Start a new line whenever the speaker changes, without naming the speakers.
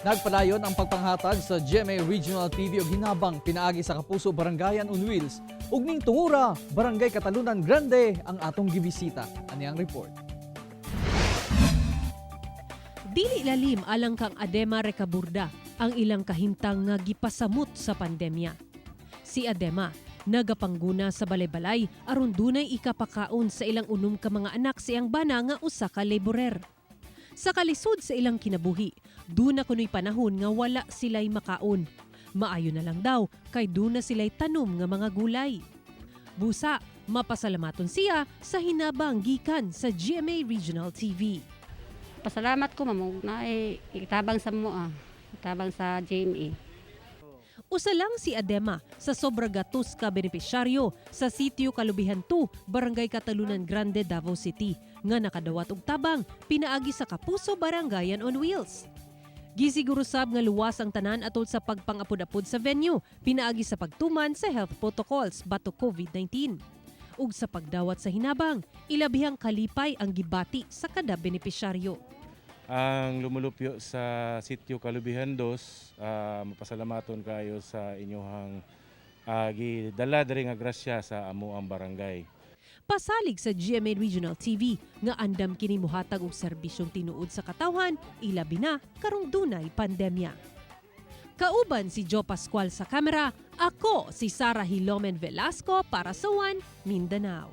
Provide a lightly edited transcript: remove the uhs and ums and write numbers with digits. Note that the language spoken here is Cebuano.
Nagpadayon ang pagpanghatag sa GMA Regional TV og hinabang pinaagi sa Kapuso Barangayan on Wheels, ug ning tungura, Barangay Catalunan Grande ang atong gibisita. Ani ang report.
Dili lalim alang kang Adema Recaburda ang ilang kahimtang nga gipasamot sa pandemya. Si Adema nagapangguna sa balay-balay aron dunay ikapakaon sa ilang 6 ka mga anak sa iyang bana nga usa ka laborer. Sa kalisod sa ilang kinabuhi, duna kuno'y panahon nga wala sila'y makaon. Maayo na lang daw kay duna sila'y tanom nga mga gulay. Busa, mapasalamaton siya sa hinabang gikan sa GMA Regional TV.
Pasalamat ko, ma'am, ug naay itabang sa mo ah. Itabang sa GMA.
Usa lang si Adema sa sobra gatos ka benepisyaryo sa Sitio Kalubihan 2, Barangay Catalunan Grande, Davao City, nga nakadawat og tabang pinaagi sa Kapuso Barangayan on Wheels. Gisiguro sab nga luwas ang tanan atol sa pagpangapud-apud sa venue, pinaagi sa pagtuman sa health protocols batok COVID-19. Ug sa pagdawat sa hinabang, ilabihang kalipay ang gibati sa kada benepisyaryo.
Ang lumulupyo sa Sitio Kalubihan 2, mapasalamaton kayo sa inyong gidala diri nga grasya sa amuang barangay.
Pasalig sa GMA Regional TV nga andam kini mohatag og serbisyong tinuod sa katawhan, ilabi na karong dunay pandemya. Kauban si Joe Pascual sa kamera, ako si Sara Hilomen Velasco para sa One Mindanao.